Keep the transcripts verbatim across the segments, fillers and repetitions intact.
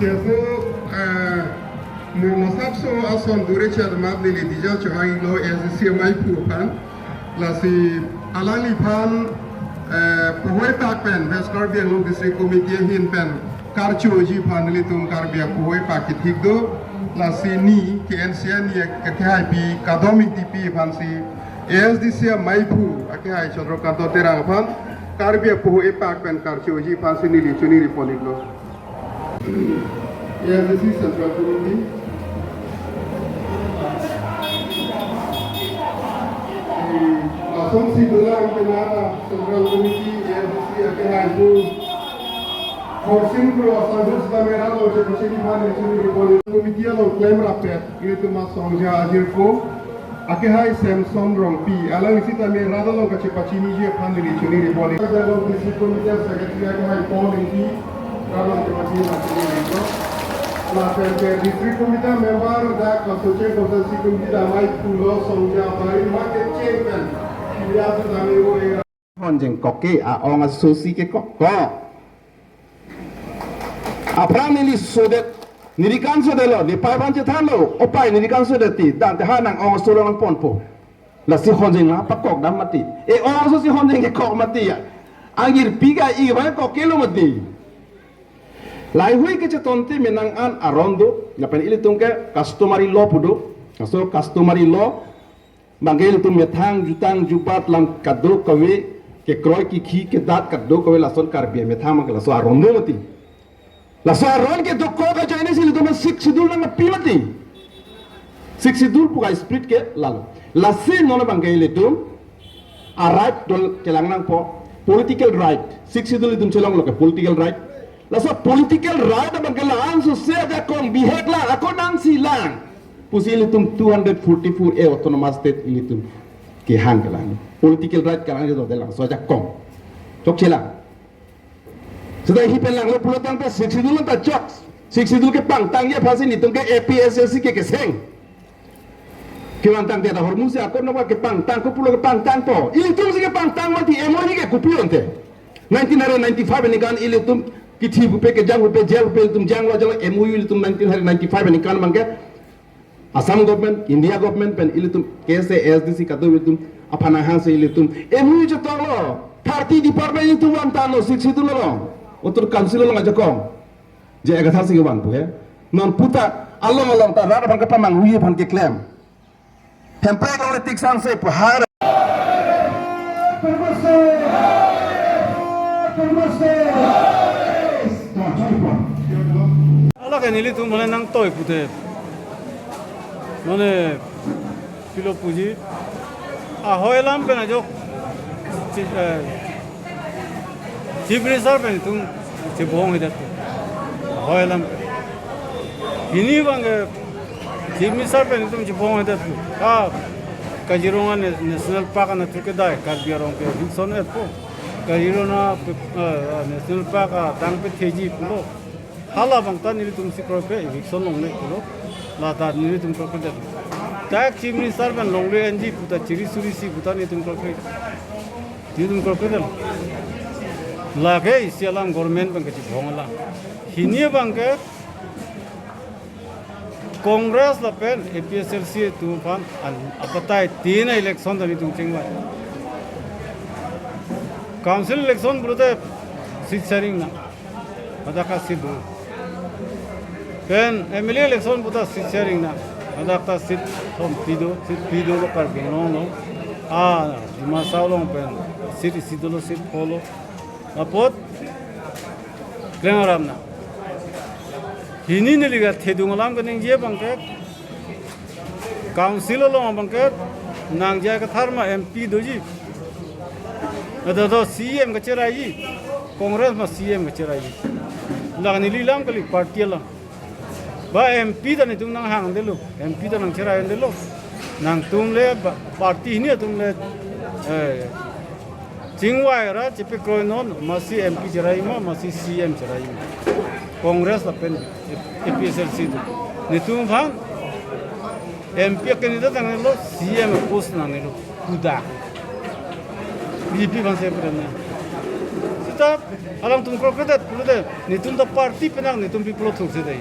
Apo, eh, mo masapso ason dure chat mat neli dija chohang lo A S D C amaiphu aphan. Lasi alangliphan, eh, puhoi pak pen, West Karbi Anglong District Committee ahin pen karchoji aphan nelitum Karbi apuhoi pak kithik do. Lasi ni K N C A ni akehai pi Kadom Ingtipi aphansi A S D C amaiphu akehai Chandrakanta Terang aphan Karbi apuhoi pak pen karchoji aphansi neli choningri pon-iklo. A S D C Central Committee. Lasonsi dolang penata Central Committee A S D C akehai pu Khorsing Kro asangho sitame rat along chepachini aphan neli choningri pon-iklo. Committee along klemrappet ilitum asongja ajirpo akehai Samson Rongpi, alang sitame rat along kachepachiniji aphan neli choningri pon-iklo. District Committee Secretary akehai Paul Ingti, rat along kachepachini aphan choningri pon-iklo. Lapen ke District Committee member dak Kasocheng Constituency Committee damai pulo songja bari market chain pen. Iya sitame o e Honjeng kokke a-ong asosi kekok ko. Aphrang neli sodet, neli kangsodetlo, nepai aphan chethanlo, opai neli kangsodetji, dante ha nang-ong aso nangponpo. Lasi honjeng la pakok dam mati. E-ong asosi honjeng kekok mati ya. Angirpi ka-i abang kokkelo mati. Laheihui kachetongte menang an aron do, lapen ilitum ke customary law pu do. Laso customary law abangke ilitum methang, jutang, jubat lam kadokave, kekroi, kekhi, kedat kadokave lason Karbi amethang abangke laso aron do mati. Laso aron kedokok ajoinesi ilitum Sixth Schedule nangpi mati. Sixth Schedule pu ka-spirit ke lalo. Lasi non abangke ilitum a-right do chelang nangpo, political right. Sixth Schedule ilitum chelonglo ke political right. Laso political right abangke la-an sose ajakong bihek lang, ako nangsi lang pusi ilitum two hundred forty-four A autonomous state ilitum kehang kelang. Political right kelang ajoine laso ajakong chokchelang. Seta hi pen langlo pulo tangte Sixth Schedule ta chok. Sixth Schedule kepangtangji aphansi nelitum ke A P H L C ke keseng. Kevang tangte ta hormu si akor nokwa kepangtang, kopulo kepangtangpo. Ilitumsi kepangtang mati, M O U ke kopi ante. Nineteen hundred ninety-five aningkan ilitum kithi pupe, kejang pupe, jail pupe, ilitum janglo, janglo, M O U ilitum nineteen hundred ninety-five aningkan abangke Assam government, India government pen ilitum, K S A, A S D C kadokave ilitum aphan nanghangsi ilitum M O U chetonglo, thirty department ilitum vantanglo, Sixth Schedule along, Uttar Council along ajakong. Je ekatha si kevan pu he. Non puta along along ta rat aphan kapamanghuiji aphan keklem. Hemprek along le tik sangse pu har. Hala ke nelitum mane nangtoi pute. Mane pilo puji. Ahoi alam pen ajok. Chi-, eh, Chief Minister pen itum chibong hidat. Ahoi alam pen. Hini abangke Chief Minister pen itum chibong hidat. Ah, Kaziranga Na-, National Park anatthu kedai, Karbi arong ke eviction etpo. Kaziranga, eh, National Park adang patheji pulo. Hala abang ta nelitumsi kroipe, eviction longle pulo. La ta nelitum kroipe det. Dak Chief Minister pen longle enji puta chiri suri si puta nelitum kroipe. Nelitum kroipe det. Lake isi alam government pen kachibong alam. Hini abangke Congress lapen A P H L C atum aphan an abatai tin election ta nelitum chingvai. Council election pulote seat sharing nang. Hadak ta seat do. Pen M L A election puta seat sharing nang. Hadak ta seat thompi do, seat phli dolo Karbi Anglong along. Ah, Dima Hasao along pen seat isi dolo, seat pholo. Apot kleng aram nang. Hini neli kathedung alam kaningje abangke Council along abangke nangji kathar ma M P doji. Ado do C E M kacheraiji. Congress ma C E M kacheraiji. Lake neli alam kali party alam. Ba M P ta nelitum nanghangdetlo. M P ta nangcherai-ongdetlo. Nangtum le ba, party hini atum le, eh, chingvai ra chepekroinon, masi M P cherai ma, masi C E M cherai ma. Congress lapen A P H L C atum. Nelitum aphan M P candidate nangnelo, C E M post nangnelo. Kuda. B J P aphan se pura na. Ta alangtum krokredet pulote netum ta party penang, netum pi pulo thursi dei.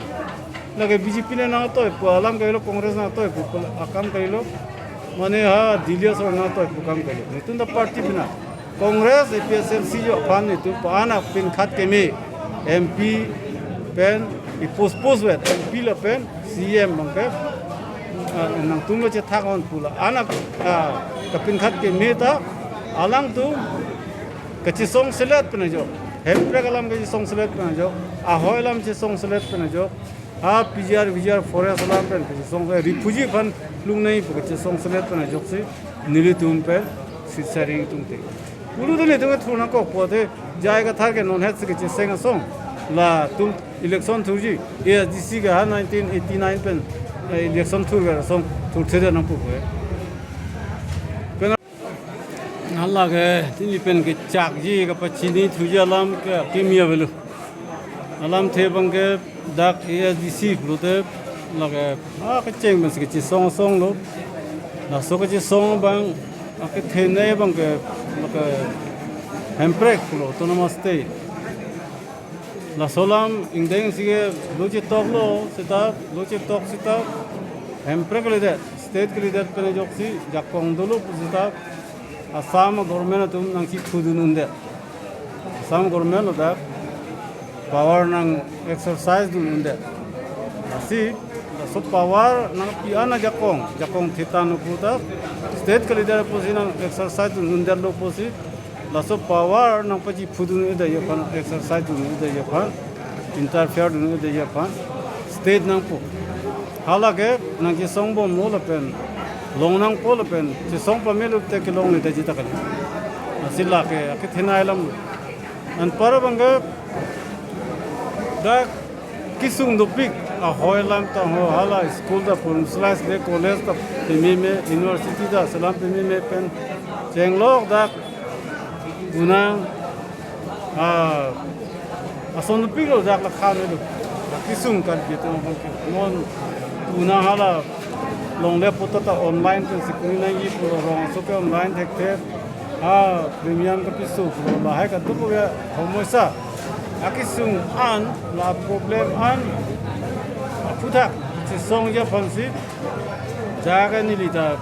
Lake B J P ne nangtoi pu alam kalilo, Congress nangtoi pu akam kalilo. Mane ha Delhi asor nangtoi pu akam kalilo. Netum ta party penang. Congress A P H L C jo aphan netum pa-an apin khat keme M P pen i post post vet M P lapen C M abangke, ah, nangtum lo chethak on pu la-an, ah, kapin khat keme ta alangtum kachesong selet pen ajok, hemprek alam kachesong selet pen ajok, ahoi alam chesong selet pen ajok, ha P G R, V G R, forest alam pen kachesong, refugee aphan lungnei pu kachesong selet pen ajoksi nelitum pen sitsaring tungte. Pulote netum ke thur nangkok pulote J I Kathar ke non het si kacheseng asong, latum election thurji, A S D C ke ha nineteen eighty nine pen, eh, election thurver asong thurthedun nangpo ke. Pen hala ke tini pen kechakji kapachini thuji alam ke kimi avelo. Alamthe abangke dak A S D C pulote lake, ah, kecheng pensi kachesong asong lo. Laso kachesong abang, ah, kethenei abangke lake hemprek pulo, autonomous state. Laso alam ingdeng si ke lo chetoklo seta, lo chetok seta, hemprek kalidet, state kalidet pen ajoksi jakong dolo pu seta, Assam government atum nangchiphudun undet. Assam government ladak power nang exercise dun undet. Lasi laso power nangpi-an ajakong, jakong thitang puta state kalidet pusi nang exercise dun undetlo pusi, laso power nangpachiphudun un'edetji aphan, exercise dun un'edetji aphan, interfere dun un'edetji aphan state nangpo. Hala ke nangchesongbomlo lapen long nangpo lapen chesong pamelo te kelongledetji ta kali. Lasi lake akethenei alam. Anpar abangke dak kesung dopik, ahoi alam ta ho, hala school ta pun slice le, college ta pememe, university ta selam pememe pen chenglok dak unang, ah, ason dopiklo dak lakhan lo. Kesung kan gitu abangke. Non unang hala longle puta ta online pen sikuni nangji pu, rong aso ke online thekthe. Ha premium kapiso pu lahai kadokave homoisa. Akesung an, la problem an aphuthak chesongji aphansi jaga neli ta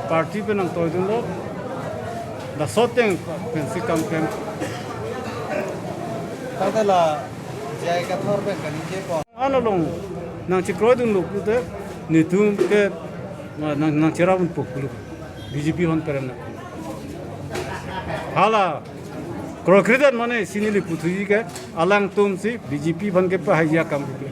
party pen nangtoidunlo. Laso ateng pensi kam pen. Tangte la J I Kathar pen kaningjepo. An along nangchekroidunlo pulote netum ke, ah, nang, nangcherapdunpo pulo. B J P aphan perem na. Hala krokredet mane si neli puthuji ke alangtumsi B J P aphan kepahaiji akam ke.